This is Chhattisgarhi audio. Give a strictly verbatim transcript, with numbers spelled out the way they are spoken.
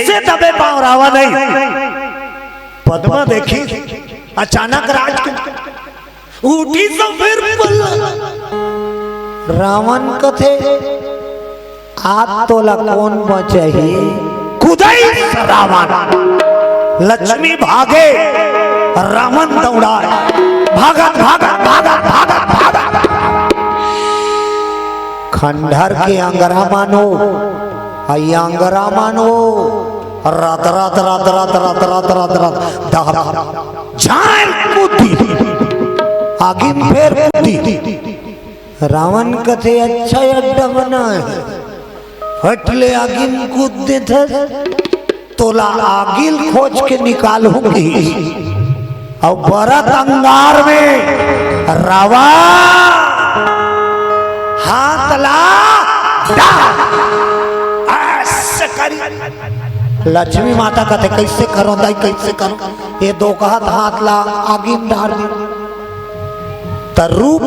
से दबे पाँव रावा नहीं। पद्मा देखी, अचानक राज के उठी सफेद पल्ला। रावण कथे, "आज तोला कोन बचाही?" कुदई रावण। लक्ष्मी भागे, रावण दौड़ाए। भागत, भागत, भागत, भागत, भागत। खंडहर के अंगरा मानो, अई अंगरा मानो, रत, रत, रत, दहक, झांय कूदी, आगी म फेर कूदी। रावण कथे, "अच्छा अड्डा बना है, फट ले आगी म कूद देथस, तोला आगी ल खोज के निकालहूं।" अउ बरत अंगार में रावा हाथ ला डाल। ऐसे करी। लक्ष्मी माता कथे, "कइसे करो दाई, कइसे करो?" ये दो कहत हाथ ला आगी म डार दी। त रूप